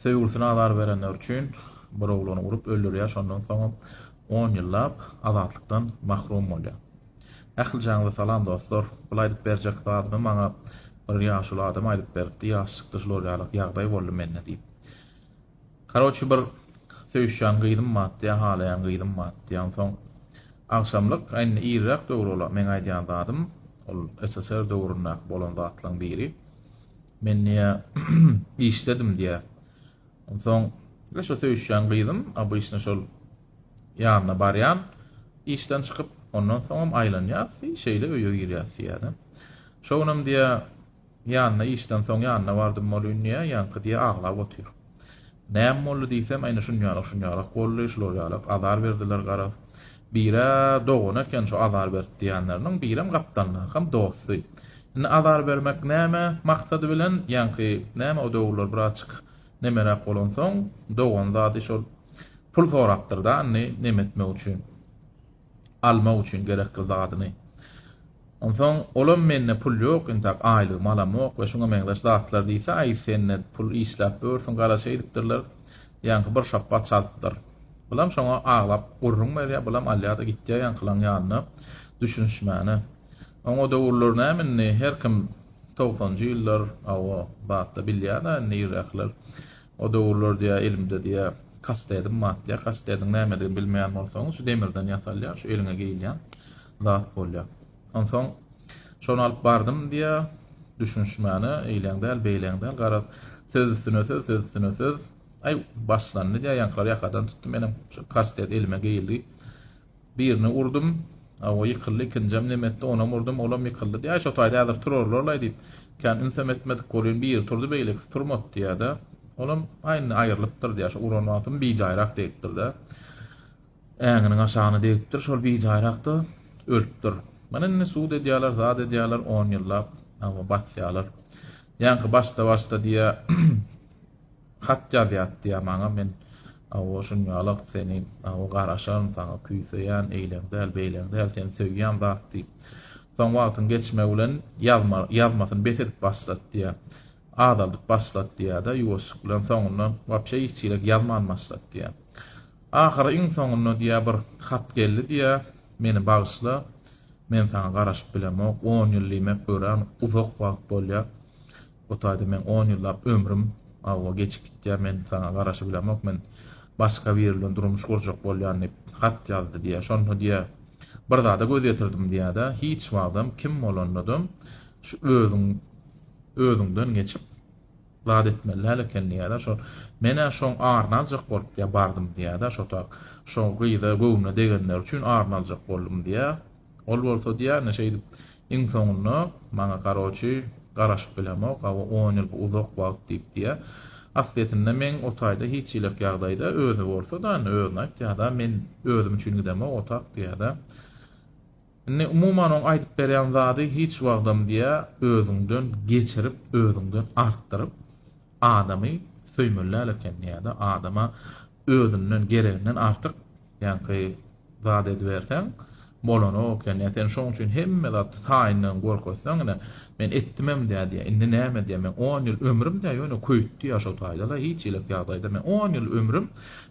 Söýgülisine azar berenleri üçin bir oglany urup öldürýär, şondan soňam on ýyllap azatlykdan mahrum bolýar. Ählijaňyza salam dostlar. Bul aýdyp berjek zadymy maňa bir ýaşuly adam aýdyp beripdi, ýaşlykda şular ýalak ýagdaý boldy mende diýip. Karoçi bir söýüşýän gyzym bardy diýýär, halaýan gyzym bardy diýýär. Onsoň agşamlyk, indi irräk döwür ol meň aýdýan zadym, ol SSR döwründäki bolan zatlaryň biri. Men diýýär, işdedim diýýär. Onsoň we şo söýüşýän gyzym obyçny şol ýanyna barýan, işden çykyp, ondan soňam aýlanýas, şeýle öýe girýäs diýýär-de. Şo günem diýýär, Ýanyna işden soň ýanyna bardym bolýun diýýär, ýaňky diýýär aglap otyr. Näme boldy diýsem, ine şunýalak şunýalak boldy, şular ýalak azar berdiler garaz. Birä dogany eken şu azar berdi diýýänleriniň, birem gapdalynakam dosty. Indi azar bermek näme maksady bilen, ýaňky näme o döwürler birazjyk nemeräk bolansoň, dogan zady şol pul sorapdyr-da indi neme etmek üçin. Almak üçin gerekli zadyny. Onsoň olam mende pul ýok, intak aýlygymy alamok we şuňa meňzeş zatlar diýse, aý sende pul işläp ýörsüň gara şeýdipdirler. Ýaňky bir şapbat çalypdyr. Bulam şoňa aglap gürrüň berýär, bulam alýar-da gitýär ýaňkylaň ýanyna düşünişmäne. Oň o döwürler näme indi her kim togsanjy ýyllar hawa zatda bilýär-dä indi irräkler. O döwürler diýýär elimde diýýär kastedim bar diýýär. Kastediň nämedigini bilmeýän bolsaňyz şu demirden ýasalýar, şu eliňe geýilýän zat bolýar. Onsoň şony alyp bardym diýýär. Düşünişmäne eýläň däl, beýläň däl, garaz söz üstüne söz, söz üstüne söz. Aý başlandy diýýär, ýaňkylar ýakadan tutdy, menem şu kastet elime geýildi. Birini urdum, hawa ýykyldy, ikinjem neme etdi, onam urdum, olam ýykyldy diýýär. Aý şo taýda häzir turarlar-laý diýip, kän ünsem etmedik welin, biri turdy, beýlekisi turmady diýýär-de. Olam aý indi aýrylypdyr diýýär, şo uran wagtym bijaýrak degipdir-de. Äňiniň aşagyna degipdir, şol bijaýrak-da ölüpdir. Mana indi sud edýärler, zat edýärler, on ýyllap, hawa basýarlar. Ýaňky başda-başda diýýär, Hat ýazýat diýýär maňa men awa şunýalak seni awa garaşaryn saňa küýseýän eýleň däl beýleň däl seni söýýän zat diýip. Soň wagtyň geçmegi bilen ýazma ýazmasyny bes edip başlady diýýär. Azaldyp başlady diýýär-de ýuwaşlyk bilen soňundan wapşe hiç hili ýazman başlady diýýär. Ahyry iň soňunda diýýär bir hat geldi diýýär meni bagyşla men saňa garaşyp bilemok on ýyl diýmek örän uzak wagt bolýar. O taýda meň on ýyllap ömrüm awa geçip gitýär, men saňa garaşybilemok, men başga biri bilen durmuş gurjak bolýan diýip hat ýazdy diýýär. Şonda diýýär, bir zada göz ýetirdim diýýär-de, hiç wagtam kim bolandadam şu özüň özüňden geçip zat etmeli däl eken diýýär-de. Şol men-ä şoň aryny aljak bolup diýýär bardym diýýär-de, şo tak şo gyza göwnüne degenleri üçin aryny aljak boldum diýýär. Ol bolsa diýýär, ine şeýdip iň soňunda maňa karoçi garaşyp bilemok, hawa on ýyl bu uzak wagt diýip diýýär. Aslyýetinde meň o taýda hiç ýylak ýagdaýda özi bolsa-da indi özüne aýtýar-da, men özüm üçin gidemok otak diýýär-de. Indi umuman oň aýdyp berýän zady hiç wagtam diýýär özüňden geçirip, özüňden artdyryp adamy söýmeli däl eken diýýär-de, adama özünden gereginden artyk ýaňky zat ediberseň bolanok eken ýa sen şoň üçin hemme zat taýyndan görkezseň ine men etdimem dä diýä indi näme diýä men on ýyl ömrüm dä ýöne köýtdi ýa şo taýda-la hiç ýylak ýagdaýda men on ýyl ömrüm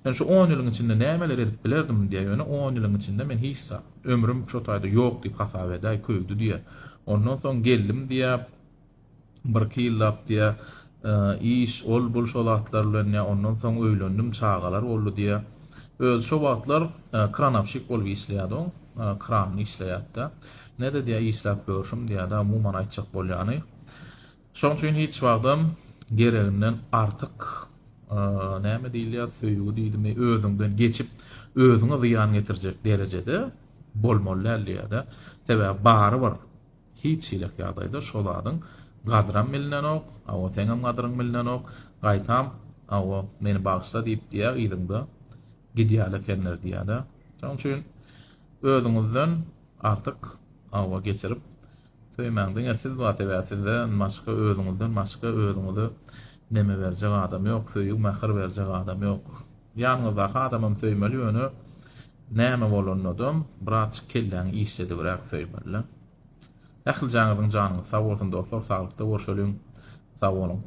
men şu on ýylyň içinde nämeler edip bilerdim diýä ýöne on ýylyň içinde men hiç zat ömrüm şo taýda ýok diýip hasap edäý köýdi diýä ondan soň geldim diýä Birki ýyllap diýýär, iş, ol-bul şo zatlar bilen diýýär, ondan soň öýlendim, çagalar boldy diýýär. Özi şo wagtlar kranowşik bolup işleýärdi oň, kranda işleýärdi-de. Ne-de diýýär, işläp ýörşüm diýýär-de, umuman aýtjak bolýany. Şoň üçin hiç wagtam gereginden artyk näme diýilýär, söýgi diýdimi, özüňden geçip, özüňe zyýan getirjek derejede bolmaly däl diýýär-de. Sebäbi barybir Hiç hili ýagdaýda şo zadyň gadram bilinenok, hawa seňem gadryň bilinenok, gaýtam, hawa meni bagyşla diýip diýýär yzyňda gidýäli ekenler diýýär-de. Şonuň üçin özüňizden artyk hawa geçirip söýmäň diňe siz bar sebäbi sizden başga özüňizden başga özüňize neme berjek adam ýok, söýgi mähir berjek adam ýok. Ýanyňyzdaky adamam söýmeli ýöne Näme bolandadam birazjyk kelläňi işledibräk söýmeli. Ählijaňyzyň janyňyz sag bolsun dostlar saglykda görşeliň sag boluň.